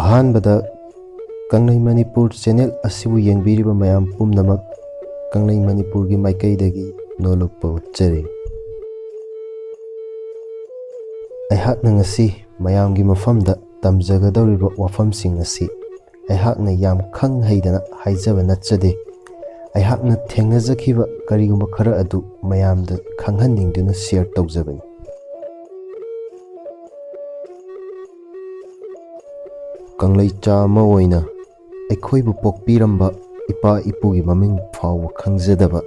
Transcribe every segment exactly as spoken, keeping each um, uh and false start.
ꯑꯍꯥꯟꯕꯗ ꯀꯪꯂꯩ ꯃꯅꯤꯄꯨꯔ ꯆꯦꯅꯦꯜ ꯑꯁꯤꯕꯨ ꯌꯦꯡꯕꯤꯔꯤꯕ ꯃꯌꯥꯝ ꯄꯨꯝꯅꯃꯛ ꯀꯪꯂꯩ ꯃꯅꯤꯄꯨꯔꯒꯤ ꯃꯥꯏꯀꯩꯗꯒꯤ ꯅꯣꯂꯨꯛꯄ ꯎꯠꯆꯔꯤ꯫ ꯑꯩꯍꯥꯛꯅ ꯉꯁꯤ ꯃꯌꯥꯝꯒꯤ ꯃꯐꯝꯗ ꯇꯝꯖꯒꯗꯧꯔꯤꯕ ꯋꯥꯐꯝꯁꯤꯡ ꯑꯁꯤ ꯑꯩꯍꯥꯛꯅ ꯌꯥꯝ ꯈꯪ ꯍꯩꯗꯅ ꯍꯥꯏꯖꯕ ꯅꯠꯆꯗꯦ꯫ ꯑꯩꯍꯥꯛꯅ ꯊꯦꯡꯅꯖꯈꯤꯕ ꯀꯔꯤꯒꯨꯝꯕ ꯈꯔ ꯑꯗꯨ ꯃꯌꯥꯝꯗ ꯈꯪꯍꯟꯅꯤꯡꯗꯨꯅ ꯁꯤꯌꯔ ꯇꯧꯖꯕꯅꯤ꯫ ꯀꯪꯂꯩꯆꯥ ꯑꯃ ꯑꯣꯏꯅ ꯑꯩꯈꯣꯏꯕꯨ ꯄꯣꯛꯄꯤꯔꯝꯕ ꯏꯄꯥ ꯏꯄꯨꯒꯤ ꯃꯃꯤꯡ ꯐꯥꯎꯕ ꯈꯪꯖꯗꯕ,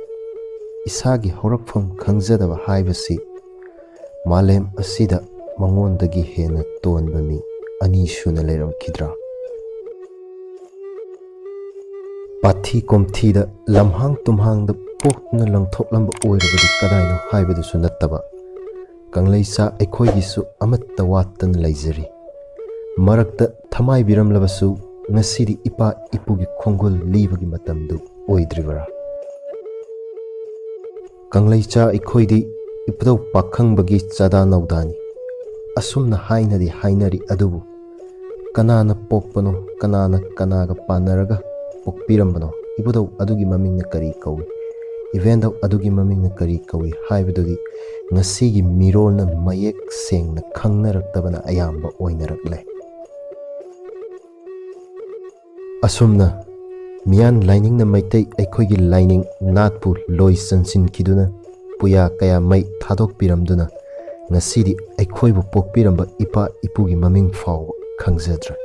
ꯏꯁꯥꯒꯤ ꯍꯧꯔꯛꯐꯝ ꯈꯪꯖꯗꯕ ꯍꯥꯏꯕꯁꯤ ꯃꯥꯂꯦꯝ ꯑꯁꯤꯗ ꯃꯉꯣꯟꯗꯒꯤ ꯍꯦꯟꯅ ꯇꯣꯟꯕ ꯃꯤ ꯑꯅꯤ ꯁꯨꯅ ꯂꯩꯔꯝꯈꯤꯗ꯭ꯔꯥ? ꯄꯥꯊꯤ ꯀꯣꯝꯊꯤꯗ ꯂꯝꯍꯥꯡ ꯇꯨꯝꯍꯥꯡꯗ ꯄꯣꯛꯇꯨꯅ ꯂꯪꯊꯣꯛꯂꯝꯕ ꯑꯣꯏꯔꯕꯗꯤ ꯀꯗꯥꯏꯅꯣ ꯍꯥꯏꯕꯗꯨꯁꯨ ꯅꯠꯇꯕ, ꯀꯪꯂꯩꯆꯥ ꯑꯩꯈꯣꯏꯒꯤꯁꯨ ꯑꯃꯠꯇ ꯋꯥꯠꯇꯅ ꯂꯩꯖꯔꯤ꯫ ꯃꯔꯛꯇ ꯊꯃꯥꯏꯕꯤꯔꯝꯂꯕꯁꯨ ꯉꯁꯤꯗꯤ ꯏꯄꯥ ꯏꯄꯨꯒꯤ ꯈꯣꯡꯒꯨꯜ ꯂꯤꯕꯒꯤ ꯃꯇꯝꯗꯨ ꯑꯣꯏꯗ꯭ꯔꯤꯕꯔꯥ? ꯀꯪꯂꯩꯆꯥ ꯑꯩꯈꯣꯏꯗꯤ ꯏꯄꯨꯗꯧ ꯄꯥꯈꯪꯕꯒꯤ ꯆꯥꯗꯥ ꯅꯧꯗꯥꯅꯤ꯫ ꯑꯁꯨꯝꯅ ꯍꯥꯏꯅꯗꯤ ꯍꯥꯏꯅꯔꯤ, ꯑꯗꯨꯕꯨ ꯀꯅꯥꯅ ꯄꯣꯛꯄꯅꯣ, ꯀꯅꯥꯅ ꯀꯅꯥꯒ ꯄꯥꯟꯅꯔꯒ ꯄꯣꯛꯄꯤꯔꯝꯕꯅꯣ, ꯏꯄꯨꯗꯧ ꯑꯗꯨꯒꯤ ꯃꯃꯤꯡꯅ ꯀꯔꯤ ꯀꯧꯏ, ꯏꯕꯦꯟꯗꯧ ꯑꯗꯨꯒꯤ ꯃꯃꯤꯡꯅ ꯀꯔꯤ ꯀꯧꯏ ꯍꯥꯏꯕꯗꯨꯗꯤ ꯉꯁꯤꯒꯤ ꯃꯤꯔꯣꯜꯅ ꯃꯌꯦꯛ ꯁꯦꯡꯅ ꯈꯪꯅꯔꯛꯇꯕꯅ ꯑꯌꯥꯝꯕ ꯑꯣꯏꯅꯔꯛꯂꯦ꯫ ꯑꯁꯨꯝꯅ ꯃꯤꯌꯥꯟ ꯂꯥꯏꯅꯤꯡꯅ ꯃꯩꯇꯩ ꯑꯩꯈꯣꯏꯒꯤ ꯂꯥꯏꯅꯤꯡ ꯅꯥꯠꯄꯨ ꯂꯣꯏ ꯆꯟꯁꯤꯟꯈꯤꯗꯨꯅ, ꯄꯨꯌꯥ ꯀꯌꯥ ꯃꯩ ꯊꯥꯗꯣꯛꯄꯤꯔꯝꯗꯨꯅ, ꯉꯁꯤꯗꯤ ꯑꯩꯈꯣꯏꯕꯨ ꯄꯣꯛꯄꯤꯔꯝꯕ ꯏꯄꯥ ꯏꯄꯨꯒꯤ ꯃꯃꯤꯡ ꯐꯥꯎꯕ ꯈꯪꯖꯗ꯭ꯔꯦ꯫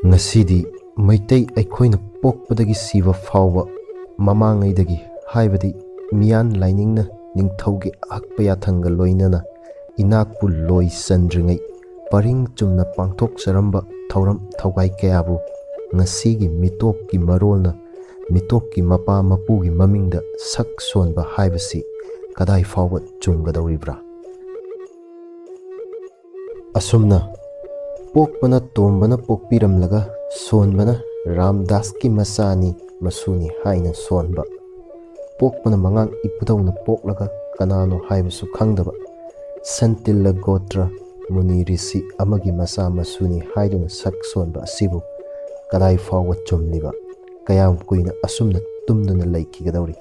ꯉꯁꯤꯗꯤ ꯃꯩꯇꯩ ꯑꯩꯈꯣꯏꯅ ꯄꯣꯛꯄꯗꯒꯤ ꯁꯤꯕ ꯐꯥꯎꯕ ꯃꯃꯥꯡꯉꯩꯗꯒꯤ, ꯍꯥꯏꯕꯗꯤ ꯃꯤꯌꯥꯟ ꯂꯥꯏꯅꯤꯡꯅ ꯅꯤꯡꯊꯧꯒꯤ ꯑꯍꯛꯄ ꯌꯥꯊꯪꯒ ꯂꯣꯏꯅꯅ ꯏꯅꯥꯛꯄꯨ ꯂꯣꯏ ꯆꯟꯗ꯭ꯔꯤꯉꯩ ꯄꯔꯤꯡ ꯆꯨꯝꯅ ꯄꯥꯡꯊꯣꯛꯆꯔꯝꯕ ꯊꯧꯔꯝ ꯊꯧꯒꯥꯏ ꯀꯌꯥꯕꯨ ꯉꯁꯤꯒꯤ ꯃꯤꯇꯣꯞꯀꯤ ꯃꯔꯣꯜꯅ ꯃꯤꯇꯣꯞꯀꯤ ꯃꯄꯥ ꯃꯄꯨꯒꯤ ꯃꯃꯤꯡꯗ ꯁꯛ ꯁꯣꯟꯕ ꯍꯥꯏꯕꯁꯤ ꯀꯗꯥꯏ ꯐꯥꯎꯕ ꯆꯨꯝꯒꯗꯧꯔꯤꯕ꯭ꯔꯥ? ꯑꯁꯨꯝꯅ ꯄꯣꯛꯄꯅ ꯇꯣꯝꯕꯅ ꯄꯣꯛꯄꯤꯔꯝꯂꯒ ꯁꯣꯟꯕꯅ ꯔꯥꯝꯗꯥꯁꯀꯤ ꯃꯆꯥꯅꯤ ꯃꯁꯨꯅꯤ ꯍꯥꯏꯅ ꯁꯣꯟꯕ, ꯄꯣꯛꯄꯅ ꯃꯉꯥꯡ ꯏꯄꯨꯗꯧꯅ ꯄꯣꯛꯂꯒ ꯀꯅꯥꯅꯣ ꯍꯥꯏꯕꯁꯨ ꯈꯪꯗꯕ, ꯁꯟꯇꯤꯜꯂ ꯒꯣꯇ꯭ꯔ ꯃꯨꯅꯤ ꯔꯤꯁꯤ ꯑꯃꯒꯤ ꯃꯆꯥ ꯃꯁꯨꯅꯤ ꯍꯥꯏꯗꯨꯅ ꯁꯛ ꯁꯣꯟꯕ ꯑꯁꯤꯕꯨ ꯀꯗꯥꯏ ꯐꯥꯎꯕ ꯆꯨꯝꯂꯤꯕ? ꯀꯌꯥꯝ ꯀꯨꯏꯅ ꯑꯁꯨꯝꯅ ꯇꯨꯝꯗꯨꯅ ꯂꯩꯈꯤꯒꯗꯧꯔꯤ?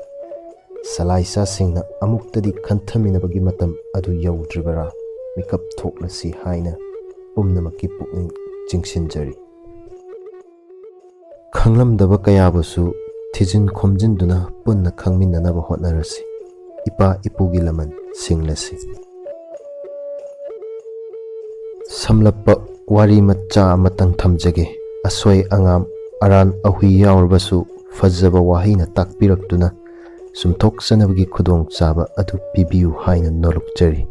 ꯁꯂꯥꯏꯁꯥꯁꯤꯡꯅ ꯑꯃꯨꯛꯇꯗꯤ ꯈꯟꯊꯃꯤꯟꯅꯕꯒꯤ ꯃꯇꯝ ꯑꯗꯨ ꯌꯧꯗ꯭ꯔꯤꯕꯔꯥ? ꯃꯤꯀꯞ ꯊꯣꯛꯂꯁꯤ ꯍꯥꯏꯅ ꯄꯨꯝꯅꯃꯛꯀꯤ ꯄꯨꯛꯅꯤꯡ ꯆꯤꯡꯁꯤꯟꯖꯔꯤ꯫ ꯈꯪꯂꯝꯗꯕ ꯀꯌꯥꯕꯨꯁꯨ ꯊꯤꯖꯤꯟ ꯈꯣꯝꯖꯤꯟꯗꯨꯅ ꯄꯨꯟꯅ ꯈꯪꯃꯤꯟꯅꯅꯕ ꯍꯣꯠꯅꯔꯁꯤ꯫ ꯏꯄꯥ ꯏꯄꯨꯒꯤ ꯂꯃꯟ ꯁꯤꯡꯂꯁꯤ꯫ ꯁꯝꯂꯞꯄ ꯋꯥꯔꯤ ꯃꯆꯥ ꯑꯃꯇꯪ ꯊꯝꯖꯒꯦ꯫ ꯑꯁꯣꯏ ꯑꯉꯥꯝ, ꯑꯔꯥꯟ ꯑꯍꯨꯏ ꯌꯥꯎꯔꯕꯁꯨ ꯐꯖꯕ ꯋꯥꯍꯩꯅ ꯇꯥꯛꯄꯤꯔꯛꯇꯨꯅ ꯆꯨꯝꯊꯣꯛꯆꯅꯕꯒꯤ ꯈꯨꯗꯣꯡꯆꯥꯕ ꯑꯗꯨ ꯄꯤꯕꯤꯌꯨ ꯍꯥꯏꯅ ꯅꯣꯂꯨꯛꯆꯔꯤ꯫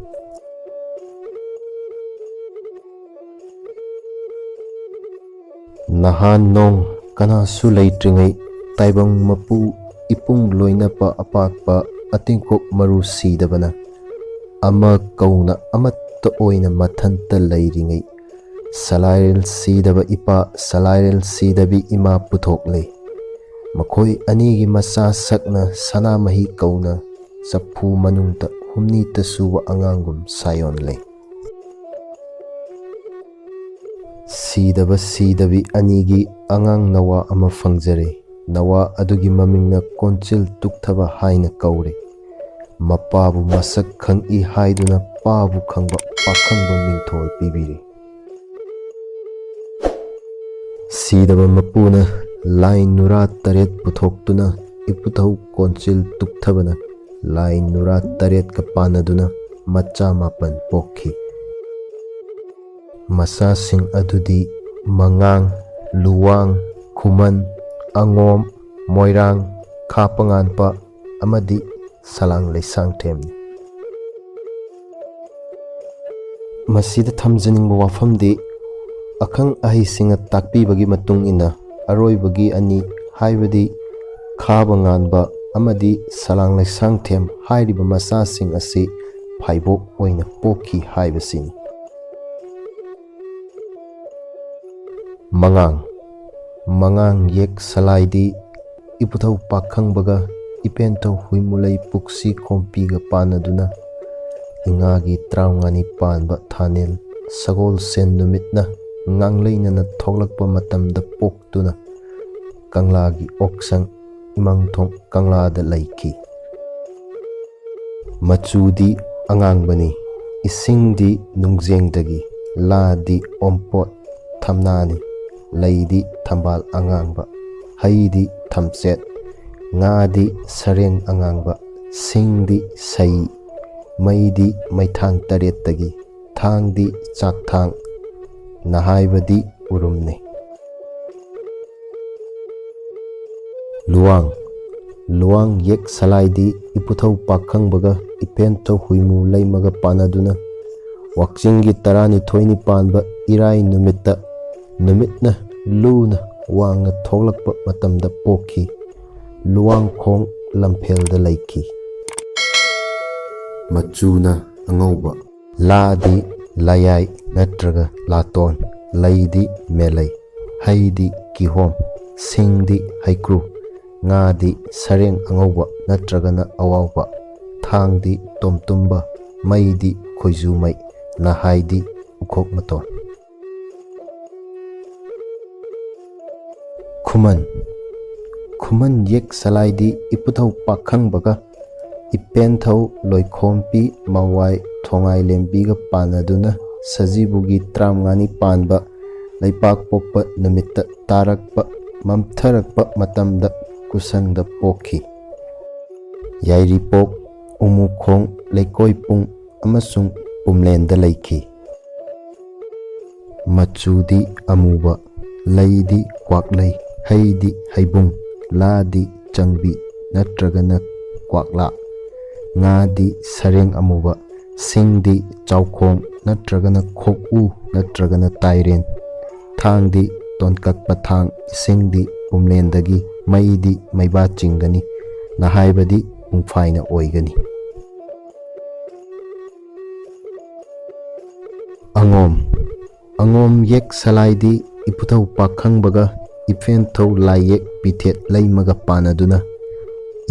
ꯅꯍꯥꯟ ꯅꯣꯡ ꯀꯅꯥꯁꯨ ꯂꯩꯇ꯭ꯔꯤꯉꯩ, ꯇꯥꯏꯕꯪ ꯃꯄꯨ ꯏꯄꯨꯡ ꯂꯣꯏꯅꯄ ꯑꯄꯥꯛꯄ ꯑꯇꯤꯡꯈꯣꯛ ꯃꯔꯨ ꯁꯤꯗꯕꯅ ꯑꯃ ꯀꯧꯅ ꯑꯃꯠꯇ ꯑꯣꯏꯅ ꯃꯊꯟꯇ ꯂꯩꯔꯤꯉꯩ, ꯁꯂꯥꯏꯔꯦꯜ ꯁꯤꯗꯕ ꯏꯄꯥ, ꯁꯂꯥꯏꯔꯦꯜ ꯁꯤꯗꯕꯤ ꯏꯃꯥ ꯄꯨꯊꯣꯛꯂꯦ꯫ ꯃꯈꯣꯏ ꯑꯅꯤꯒꯤ ꯃꯆꯥ ꯁꯛꯅ ꯁꯅꯥꯃꯍꯤ ꯀꯧꯅ ꯆꯐꯨ ꯃꯅꯨꯡꯗ ꯍꯨꯝꯅꯤꯇ ꯁꯨꯕ ꯑꯉꯥꯡꯒꯨꯝ ꯁꯥꯌꯣꯟꯂꯦ꯫ ꯁꯤꯗꯕ ꯁꯤꯗꯕꯤ ꯑꯅꯤꯒꯤ ꯑꯉꯥꯡ ꯅꯋꯥ ꯑꯃ ꯐꯪꯖꯔꯦ꯫ ꯅꯋꯥ ꯑꯗꯨꯒꯤ ꯃꯃꯤꯡꯅ ꯀꯣꯟꯆꯤꯜ ꯇꯨꯛꯊꯕ ꯍꯥꯏꯅ ꯀꯧꯔꯦ꯫ ꯃꯄꯥꯕꯨ ꯃꯁꯛ ꯈꯪꯏ ꯍꯥꯏꯗꯨꯅ ꯄꯥꯕꯨ ꯈꯪꯕ ꯄꯥꯈꯪꯕ ꯃꯤꯡꯊꯣꯜ ꯄꯤꯕꯤꯔꯦ꯫ ꯁꯤꯗꯕ ꯃꯄꯨꯅ ꯂꯥꯏ ꯅꯨꯔꯥ ꯇꯔꯦꯠ ꯄꯨꯊꯣꯛꯇꯨꯅ ꯏꯄꯨꯊꯧ ꯀꯣꯟꯆꯤꯜ ꯇꯨꯛꯊꯕꯅ ꯂꯥꯏ ꯅꯨꯔꯥ ꯇꯔꯦꯠꯀ ꯄꯥꯟꯅꯗꯨꯅ ꯃꯆꯥ ꯃꯥꯄꯟ ꯄꯣꯛꯈꯤ꯫ ꯃꯆꯥꯁꯤꯡ ꯑꯗꯨꯗꯤ ꯃꯉꯥꯡ, ꯂꯨꯋꯥꯡ, ꯈꯨꯃꯟ, ꯑꯉꯣꯝ, ꯃꯣꯏꯔꯥꯡ, ꯈꯥ ꯄꯉꯥꯟꯄ ꯑꯃꯗꯤ ꯁꯂꯥꯡ ꯂꯩꯁꯥꯡꯊꯦꯝꯅꯤ꯫ ꯃꯁꯤꯗ ꯊꯝꯖꯅꯤꯡꯕ ꯋꯥꯐꯝꯗꯤ, ꯑꯈꯪ ꯑꯍꯩꯁꯤꯡꯅ ꯇꯥꯛꯄꯤꯕꯒꯤ ꯃꯇꯨꯡ ꯏꯟꯅ, ꯑꯔꯣꯏꯕꯒꯤ ꯑꯅꯤ, ꯍꯥꯏꯕꯗꯤ ꯈꯥꯕ ꯉꯥꯟꯕ ꯑꯃꯗꯤ ꯁꯂꯥꯡ ꯂꯩꯁꯥꯡꯊꯦꯝ ꯍꯥꯏꯔꯤꯕ ꯃꯆꯥꯁꯤꯡ ꯑꯁꯤ ꯐꯥꯏꯕꯣꯛ ꯑꯣꯏꯅ ꯄꯣꯛꯈꯤ ꯍꯥꯏꯕꯁꯤꯅꯤ꯫ ꯃꯉꯥꯡ꯫ ꯃꯉꯥꯡ ꯌꯦꯛ ꯁꯂꯥꯏꯗꯤ ꯏꯄꯨꯊꯧ ꯄꯥꯈꯪꯕꯒ ꯏꯄꯦꯟꯊꯧ ꯍꯨꯏꯃꯨꯂꯩ ꯄꯨꯛꯁꯤ ꯈꯣꯝꯄꯤꯒ ꯄꯥꯟꯅꯗꯨꯅ ꯏꯉꯥꯒꯤ ꯇꯔꯥꯃꯉꯥꯅꯤ ꯄꯥꯟꯕ ꯊꯥꯅꯤꯜ ꯁꯒꯣꯜꯁꯦꯟ ꯅꯨꯃꯤꯠꯅ ꯉꯥꯡꯂꯩꯅꯅ ꯊꯣꯛꯂꯛꯄ ꯃꯇꯝꯗ ꯄꯣꯛꯇꯨꯅ ꯀꯪꯂꯥꯒꯤ ꯑꯣꯛꯁꯪ ꯏꯃꯪꯊꯣꯡ ꯀꯪꯂꯥꯗ ꯂꯩꯈꯤ꯫ ꯃꯆꯨꯗꯤ ꯑꯉꯥꯡꯕꯅꯤ, ꯏꯁꯤꯡꯗꯤ ꯅꯨꯡꯖꯦꯡꯗꯒꯤ, ꯂꯥꯗꯤ ꯑꯣꯝꯄꯣꯠ ꯊꯝꯅꯥꯅꯤ, ꯂꯩꯗꯤ ꯊꯝꯕꯥꯜ ꯑꯉꯥꯡꯕ, ꯍꯩꯗꯤ ꯊꯝꯆꯦꯠ, ꯉꯥꯗꯤ ꯁꯔꯦꯡ ꯑꯉꯥꯡꯕ, ꯁꯤꯡꯗꯤ ꯁꯩ, ꯃꯩꯗꯤ ꯃꯩꯊꯥꯟ ꯇꯔꯦꯠꯇꯒꯤ, ꯊꯥꯡꯗꯤ ꯆꯥꯛꯊꯥꯡ, ꯅꯍꯥꯏꯕꯗꯤ ꯎꯔꯨꯝꯅꯤ꯫ ꯂꯨꯋꯥꯡ, ꯂꯨꯋꯥꯡ ꯌꯦꯛ ꯁꯂꯥꯏꯗꯤ ꯏꯄꯨꯊꯧ ꯄꯥꯈꯪꯕꯒ ꯏꯄꯦꯟꯊꯧ ꯍꯨꯏꯃꯨ ꯂꯩꯃꯒ ꯄꯥꯟꯅꯗꯨꯅ ꯋꯥꯛꯆꯤꯡꯒꯤ ꯇꯔꯥꯅꯤꯊꯣꯏꯅꯤ ꯄꯥꯟꯕ ꯏꯔꯥꯏ ꯅꯨꯃꯤꯠꯇ ꯅꯨꯃꯤꯠꯅ ꯂꯨꯅ ꯋꯥꯡꯅ ꯊꯣꯛꯂꯛꯄ ꯃꯇꯝꯗ ꯄꯣꯛꯈꯤ꯫ ꯂꯨꯋꯥꯡꯈꯣꯡ ꯂꯝꯐꯦꯜꯗ ꯂꯩꯈꯤ꯫ ꯃꯆꯨꯅ ꯑꯉꯧꯕ꯫ ꯂꯥꯗꯤ ꯂꯥꯌꯥꯏ ꯅꯠꯇ꯭ꯔꯒ ꯂꯥꯇꯣꯟ, ꯂꯩꯗꯤ ꯃꯦꯂꯩ, ꯍꯩꯗꯤ ꯀꯤꯍꯣꯝ, ꯁꯤꯡꯗꯤ ꯍꯩꯀ꯭ꯔꯨ, ꯉꯥꯗꯤ ꯁꯔꯦꯡ ꯑꯉꯧꯕ ꯅꯠꯇ꯭ꯔꯒꯅ ꯑꯋꯥꯎꯕ, ꯊꯥꯡꯗꯤ ꯇꯣꯝꯇꯨꯝꯕ, ꯃꯩꯗꯤ ꯈꯣꯏꯖꯨꯃꯩ, ꯅꯍꯥꯏꯗꯤ ꯎꯈꯣꯛ ꯃꯇꯣꯟ꯫ ꯈꯨꯃꯟ, ꯈꯨꯃꯟ ꯌꯦꯛ ꯁꯂꯥꯏꯗꯤ ꯏꯄꯨꯊꯧ ꯄꯥꯈꯪꯕꯒ ꯏꯄꯦꯟꯊꯧ ꯂꯣꯏꯈꯣꯝꯄꯤ ꯃꯋꯥꯏ ꯊꯣꯡꯉꯥꯏꯂꯦꯝꯕꯤꯒ ꯄꯥꯟꯅꯗꯨꯅ ꯁꯖꯤꯕꯨꯒꯤ ꯇꯔꯥꯃꯉꯥꯅꯤ ꯄꯥꯟꯕ ꯂꯩꯄꯥꯛꯄꯣꯛꯄ ꯅꯨꯃꯤꯠꯇ ꯇꯥꯔꯛꯄ ꯃꯝꯊꯔꯛꯄ ꯃꯇꯝꯗ ꯀꯨꯁꯪꯗ ꯄꯣꯛꯈꯤ꯫ ꯌꯥꯏꯔꯤꯄꯣꯛ, ꯎꯃꯨꯈꯣꯡ, ꯂꯩꯀꯣꯏꯄꯨꯡ ꯑꯃꯁꯨꯡ ꯄꯨꯝꯂꯦꯟꯗ ꯂꯩꯈꯤ꯫ ꯃꯆꯨꯗꯤ ꯑꯃꯨꯕ, ꯂꯩꯗꯤ ꯀ꯭ꯋꯥꯛꯂꯩ, ꯍꯩꯗꯤ ꯍꯩꯕꯨꯡ, ꯂꯥꯗꯤ ꯆꯪꯕꯤ ꯅꯠꯇ꯭ꯔꯒꯅ ꯀ꯭ꯋꯥꯛꯂꯥ, ꯉꯥꯗꯤ ꯁꯔꯦꯡ ꯑꯃꯨꯕ, ꯁꯤꯡꯗꯤ ꯆꯥꯎꯈꯣꯡ ꯅꯠꯇ꯭ꯔꯒꯅ ꯈꯣꯛꯎ ꯅꯠꯇ꯭ꯔꯒꯅ ꯇꯥꯏꯔꯦꯟ, ꯊꯥꯡꯗꯤ ꯇꯣꯟꯀꯛꯄ ꯊꯥꯡ, ꯏꯁꯤꯡꯗꯤ ꯄꯨꯝꯂꯦꯟꯗꯒꯤ, ꯃꯩꯗꯤ ꯃꯩꯕꯥ ꯆꯤꯡꯒꯅꯤ, ꯅꯍꯥꯏꯕꯗꯤ ꯄꯨꯡꯐꯥꯏꯅ ꯑꯣꯏꯒꯅꯤ꯫ ꯑꯉꯣꯝ, ꯑꯉꯣꯝ ꯌꯦꯛ ꯁꯂꯥꯏꯗꯤ ꯏꯄꯨꯊꯧ ꯄꯥꯈꯪꯕꯒ ꯏꯐꯦꯟꯊꯧ ꯂꯥꯏꯌꯦꯛ ꯄꯤꯊꯦꯠ ꯂꯩꯃꯒ ꯄꯥꯟꯅꯗꯨꯅ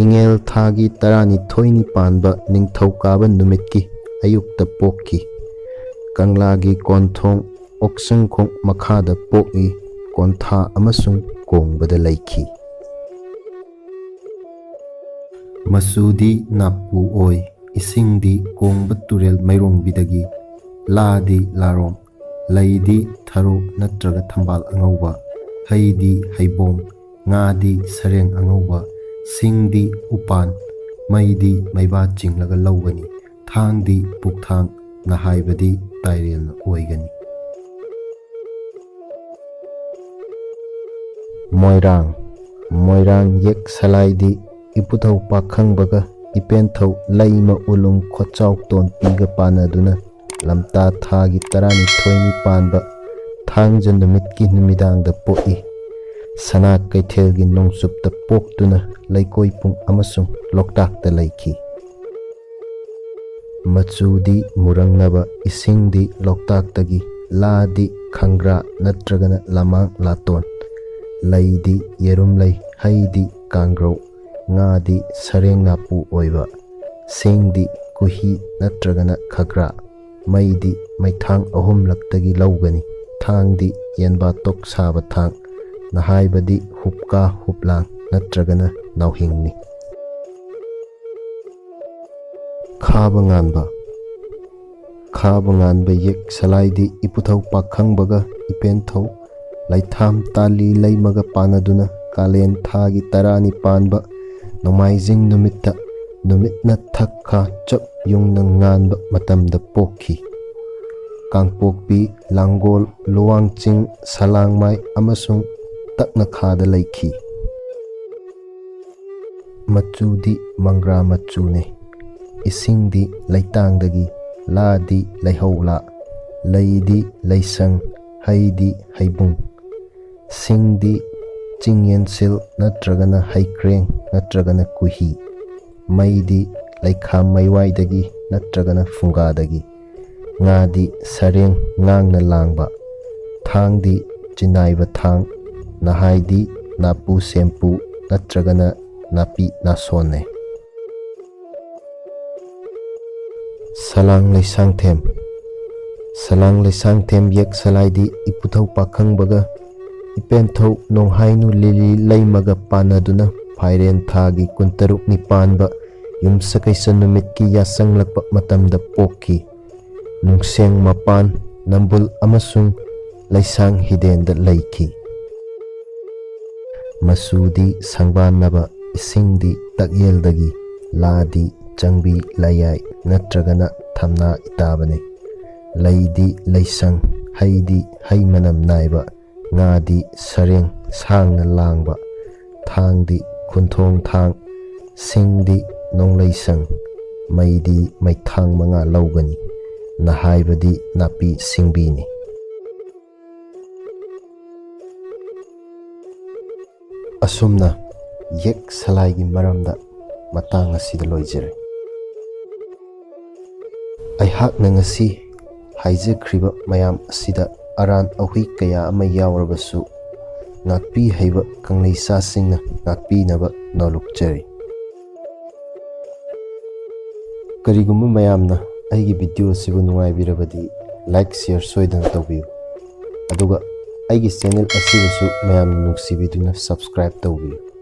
ꯏꯉꯦꯜ ꯊꯥꯒꯤ ꯇꯔꯥꯅꯤꯊꯣꯏꯅꯤ ꯄꯥꯟꯕ ꯅꯤꯡꯊꯧꯀꯥꯕ ꯅꯨꯃꯤꯠꯀꯤ ꯑꯌꯨꯛꯇ ꯄꯣꯛꯈꯤ꯫ ꯀꯪꯂꯥꯒꯤ ꯀꯣꯟꯊꯣꯡ ꯑꯣꯛꯁꯪꯈꯣꯡ ꯃꯈꯥꯗ ꯄꯣꯛꯏ꯫ ꯀꯣꯟꯊꯥ ꯑꯃꯁꯨꯡ ꯀꯣꯡꯕꯗ ꯂꯩꯈꯤ꯫ ꯃꯆꯨꯗꯤ ꯅꯥꯄꯨ ꯑꯣꯏ, ꯏꯁꯤꯡꯗꯤ ꯀꯣꯡꯕ ꯇꯨꯔꯦꯜ ꯃꯩꯔꯣꯡꯕꯤꯗꯒꯤ, ꯂꯥꯗꯤ ꯂꯥꯔꯣꯡ, ꯂꯩꯗꯤ ꯊꯔꯣ ꯅꯠꯇ꯭ꯔꯒ ꯊꯝꯕꯥꯜ ꯑꯉꯧꯕ, ꯍꯩꯗꯤ ꯍꯩꯕꯣꯡ, ꯉꯥꯗꯤ ꯁꯔꯦꯡ ꯑꯉꯧꯕ, ꯁꯤꯡꯗꯤ ꯎꯄꯥꯟ, ꯃꯩꯗꯤ ꯃꯩꯕꯥ ꯆꯤꯡꯂꯒ ꯂꯧꯒꯅꯤ, ꯊꯥꯡꯗꯤ ꯄꯨꯛꯊꯥꯡ, ꯅꯍꯥꯏꯕꯗꯤ ꯇꯥꯏꯔꯦꯜꯅ ꯑꯣꯏꯒꯅꯤ꯫ ꯃꯣꯏꯔꯥꯡ꯫ ꯃꯣꯏꯔꯥꯡ ꯌꯦꯛ ꯁꯂꯥꯏꯗꯤ ꯏꯄꯨꯊꯧ ꯄꯥꯈꯪꯕꯒ ꯏꯄꯦꯟꯊꯧ ꯂꯩꯃ ꯎꯂꯨꯡ ꯈꯣꯠꯆꯥꯎ ꯇꯣꯟꯄꯤꯒ ꯄꯥꯟꯅꯗꯨꯅ ꯂꯝꯇꯥ ꯊꯥꯒꯤ ꯇꯔꯥꯅꯤꯊꯣꯏꯅꯤ ꯄꯥꯟꯕ ꯊꯥꯡꯖ ꯅꯨꯃꯤꯠꯀꯤ ꯅꯨꯃꯤꯗꯥꯡꯗ ꯄꯣꯛꯏ꯫ ꯁꯅꯥ ꯀꯩꯊꯦꯜꯒꯤ ꯅꯣꯡꯆꯨꯞꯇ ꯄꯣꯛꯇꯨꯅ ꯂꯩꯀꯣꯏ ꯄꯨꯡ ꯑꯃꯁꯨꯡ ꯂꯣꯛꯇꯥꯛꯇ ꯂꯩꯈꯤ꯫ ꯃꯆꯨꯗꯤ ꯃꯨꯔꯪꯅꯕ, ꯏꯁꯤꯡꯗꯤ ꯂꯣꯛꯇꯥꯛꯇꯒꯤ, ꯂꯥꯗꯤ ꯈꯪꯒ꯭ꯔꯥ ꯅꯠꯇ꯭ꯔꯒꯅ ꯂꯃꯥꯡ ꯂꯥꯇꯣꯟ, ꯂꯩꯗꯤ ꯌꯦꯔꯨꯝ ꯂꯩ, ꯍꯩꯗꯤ ꯀꯥꯡꯒ꯭ꯔꯧ, ꯉꯥꯗꯤ ꯁꯔꯦꯡ ꯅꯥꯄꯨ ꯑꯣꯏꯕ, ꯁꯤꯡꯗꯤ ꯀꯨꯍꯤ ꯅꯠꯇ꯭ꯔꯒꯅ ꯈꯒ꯭ꯔꯥ, ꯃꯩꯗꯤ ꯃꯩꯊꯥꯡ ꯑꯍꯨꯝꯂꯛꯇꯒꯤ ꯂꯧꯒꯅꯤ, ꯊꯥꯡꯗꯤ ꯌꯦꯟꯕꯥꯇꯣꯛ ꯁꯥꯕ ꯊꯥꯡ, ꯅꯍꯥꯏꯕꯗꯤ ꯍꯨꯞꯀꯥ ꯍꯨꯞꯂꯥꯡ ꯅꯠꯇ꯭ꯔꯒꯅ ꯅꯥꯎꯍꯤꯡꯅꯤ꯫ ꯈꯥꯕ ꯉꯥꯟꯕ꯫ ꯈꯥꯕ ꯉꯥꯟꯕ ꯌꯦꯛ ꯁꯂꯥꯏꯗꯤ ꯏꯄꯨꯊꯧ ꯄꯥꯈꯪꯕꯒ ꯏꯄꯦꯟꯊꯧ ꯂꯩꯊꯥꯝ ꯇꯥꯂꯤ ꯂꯩꯃꯒ ꯄꯥꯟꯅꯗꯨꯅ ꯀꯥꯂꯦꯟ ꯊꯥꯒꯤ ꯇꯔꯥꯅꯤ ꯄꯥꯟꯕ ꯅꯣꯡꯃꯥꯏꯖꯤꯡ ꯅꯨꯃꯤꯠꯇ ꯅꯨꯃꯤꯠꯅ ꯊꯛꯈꯥ ꯆꯞ ꯌꯨꯡꯅ ꯉꯥꯟꯕ ꯃꯇꯝꯗ ꯄꯣꯛꯈꯤ꯫ ꯀꯥꯡꯄꯣꯛꯄꯤ, ꯂꯥꯡꯒꯣꯜ, ꯂꯨꯋꯥꯡꯆꯤꯡ, ꯁꯂꯥꯡꯃꯥꯏ ꯑꯃꯁꯨꯡ ꯇꯛꯅꯈꯥꯗ ꯂꯩꯈꯤ꯫ ꯃꯆꯨꯗꯤ ꯃꯪꯒ꯭ꯔꯥ ꯃꯆꯨꯅꯤ꯫ ꯏꯁꯤꯡꯗꯤ ꯂꯩꯇꯥꯡꯗꯒꯤ, ꯂꯥꯗꯤ ꯂꯩꯍꯧꯂꯥ, ꯂꯩꯗꯤ ꯂꯩꯁꯪ, ꯍꯩꯗꯤ ꯍꯩꯕꯨꯡ, ꯁꯤꯡꯗꯤ ꯆꯤꯡꯌꯦꯟꯁꯤꯜ ꯅꯠꯇ꯭ꯔꯒꯅ ꯍꯩꯀ꯭ꯔꯦꯡ ꯅꯠꯇ꯭ꯔꯒꯅ ꯀꯨꯍꯤ, ꯃꯩꯗꯤ ꯂꯩꯈꯥꯝ ꯃꯩꯋꯥꯏꯗꯒꯤ ꯅꯠꯇ꯭ꯔꯒꯅ ꯐꯨꯡꯒꯥꯗꯒꯤ, ꯉꯥꯗꯤ ꯁꯔꯦꯡ ꯉꯥꯡꯅ ꯂꯥꯡꯕ, ꯊꯥꯡꯗꯤ ꯆꯤꯅꯥꯏꯕ ꯊꯥꯡ, ꯅꯍꯥꯏꯗꯤ ꯅꯥꯄꯨ ꯁꯦꯝꯄꯨ ꯅꯠꯇ꯭ꯔꯒꯅ ꯅꯥꯄꯤ ꯅꯥꯁꯣꯟꯅꯦ꯫ ꯁꯂꯥꯡ ꯂꯩꯁꯥꯡꯊꯦꯝ꯫ ꯁꯂꯥꯡ ꯂꯩꯁꯥꯡꯊꯦꯝ ꯌꯦꯛ ꯁꯂꯥꯏꯗꯤ ꯏꯄꯨꯊꯧ ꯄꯥꯈꯪꯕꯒ ꯏꯄꯦꯟꯊꯧ ꯅꯣꯡꯍꯥꯏꯅꯨ ꯂꯤꯂꯤ ꯂꯩꯃꯒ ꯄꯥꯟꯅꯗꯨꯅ ꯐꯥꯏꯔꯦꯟ ꯊꯥꯒꯤ ꯀꯨꯟꯇꯔꯨꯛꯅꯤ ꯄꯥꯟꯕ ꯌꯨꯝꯁꯀꯩꯁ ꯅꯨꯃꯤꯠꯀꯤ ꯌꯥꯆꯪꯂꯛꯄ ꯃꯇꯝꯗ ꯄꯣꯛꯈꯤ꯫ ꯅꯨꯡꯁꯦꯡ ꯃꯄꯥꯟ, ꯅꯝꯕꯨꯜ ꯑꯃꯁꯨꯡ ꯂꯩꯁꯥꯡ ꯍꯤꯗꯦꯟꯗ ꯂꯩꯈꯤ꯫ ꯃꯆꯨꯗꯤ ꯁꯪꯕꯥꯟꯅꯕ, ꯏꯁꯤꯡꯗꯤ ꯇꯛꯌꯦꯜꯗꯒꯤ, ꯂꯥꯗꯤ ꯆꯪꯕꯤ ꯂꯌꯥꯏ ꯅꯠꯇ꯭ꯔꯒꯅ ꯊꯝꯅꯥ ꯏꯇꯥꯕꯅꯤ꯫ ꯂꯩꯗꯤ ꯂꯩꯁꯪ, ꯍꯩꯗꯤ ꯍꯩ ꯃꯅꯝ ꯅꯥꯏꯕ, ꯉꯥꯗꯤ ꯁꯔꯦꯡ ꯁꯥꯡꯅ ꯂꯥꯡꯕ, ꯊꯥꯡꯗꯤ ꯈꯨꯟꯊꯣꯡ ꯊꯥꯡ, ꯁꯤꯡꯗꯤ ꯅꯣꯡꯂꯩꯁꯪ, ꯃꯩꯗꯤ ꯃꯩꯊꯥꯡ ꯃꯉꯥ ꯂꯧꯒꯅꯤ꯫ ꯅꯍꯥꯏꯕꯗꯤ ꯅꯥꯄꯤ ꯁꯤꯡꯕꯤꯅꯤ꯫ ꯑꯁꯨꯝꯅ ꯌꯦꯛ ꯁꯂꯥꯏꯒꯤ ꯃꯔꯝꯗ ꯃꯇꯥꯡ ꯑꯁꯤꯗ ꯂꯣꯏꯖꯔꯦ꯫ ꯑꯩꯍꯥꯛꯅ ꯉꯁꯤ ꯍꯥꯏꯖꯈ꯭ꯔꯤꯕ ꯃꯌꯥꯝ ꯑꯁꯤꯗ ꯑꯔꯥꯟ ꯑꯍꯨꯏ ꯀꯌꯥ ꯑꯃ ꯌꯥꯎꯔꯕꯁꯨ, ꯉꯥꯛꯄꯤ ꯍꯩꯕ ꯀꯪꯂꯩꯁꯥꯁꯤꯡꯅ ꯉꯥꯛꯄꯤꯅꯕ ꯅꯣꯜꯂꯨꯛꯆꯔꯤ꯫ ꯀꯔꯤꯒꯨꯝꯕ ꯃꯌꯥꯝꯅ ꯑꯩꯒꯤ video ꯑꯁꯤꯕꯨ ꯅꯨꯡꯉꯥꯏꯕꯤꯔꯕꯗꯤ, like, share ꯁꯣꯏꯗꯅ ꯇꯧꯕꯤꯌꯨ꯫ ꯑꯗꯨꯒ ꯑꯩꯒꯤ channel ꯑꯁꯤꯕꯨꯁꯨ ꯃꯌꯥꯝꯅ ꯅꯨꯡꯁꯤꯕꯤꯗꯨꯅ subscribe ꯇꯧꯕꯤꯌꯨ꯫